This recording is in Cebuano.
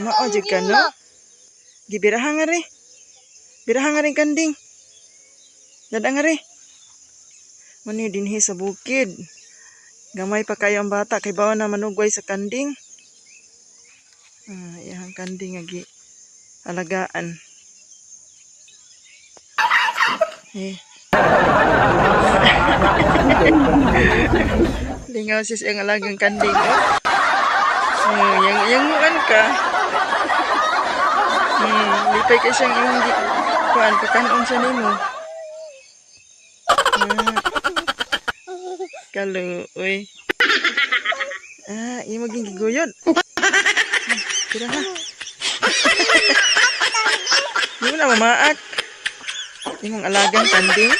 Mao jud ka, no? Gibiraha nga ri. Biraha nga rin kanding. Dada nga ri. Mani dinhi sa bukid. Gamay pa kayo ang bata kay bawa na manugway sa kanding. Ah, iyang kanding nga gi alagaan. Eh. Lingaw siya sa iyang alagang kanding. Oh. Yang yang muan ka. Lipay kay siyang imong gi kuan pakanon sa nimo. Ah. Kaluoy. Ah, imo ging giguyod. Tira ha. Di mo na mamaak. Imong alagang kanding.